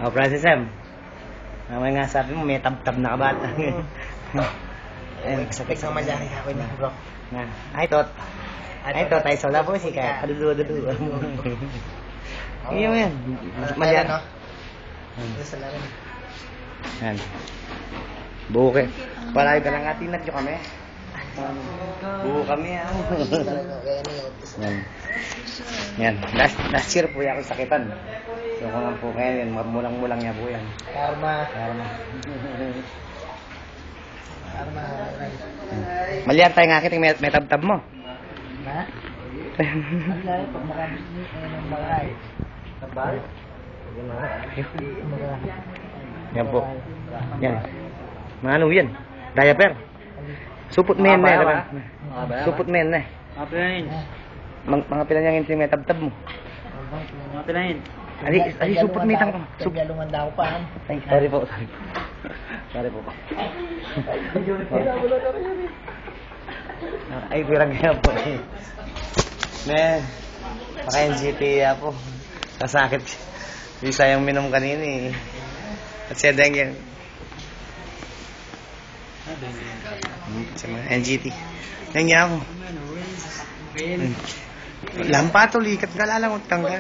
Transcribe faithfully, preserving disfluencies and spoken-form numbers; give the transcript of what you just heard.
O, Francis M. Mamaya nga sabi mu, metabtab na ka bata. Ayun, sakit sa malyari ka, bro. Na. Ay, tot. Ay, tot, ay, sola po, si ka, kadudu-dudu. Iyo, yan. Malyari. Ano? Yan. Buke. Para iba lang atin, nagyo kami. Buo kami, ah. Yan. Yan. Last, last year po yung sakitan. So, kung po ngayon, yan, mulang-mulang niya po yan. Karma. Karma. Karma. Malian tayo nga kita, may, may tabtab mo. Ha? Ang layo pag marami ni, eh, ng bagay. Tabal? Yan po. Yan. Mano yan? Diaper. Supot men na, diba? Supot men na. Mga pila na yun? Mang-, mga pila niyang inti may tabtab mo? Mga pila na yun? Ali, ali, supot men tang. Sup- Ay, sorry po, sorry po. Sorry po. Ay, pirang kaya po eh. Men, maka-N G T ya po. Kasakit. Isa yung minum kanina eh. At siya din yan. Hmm, sa mga N G T. Yan niya ako. Hmm. Lampa to, likat ka lalangot kang ka.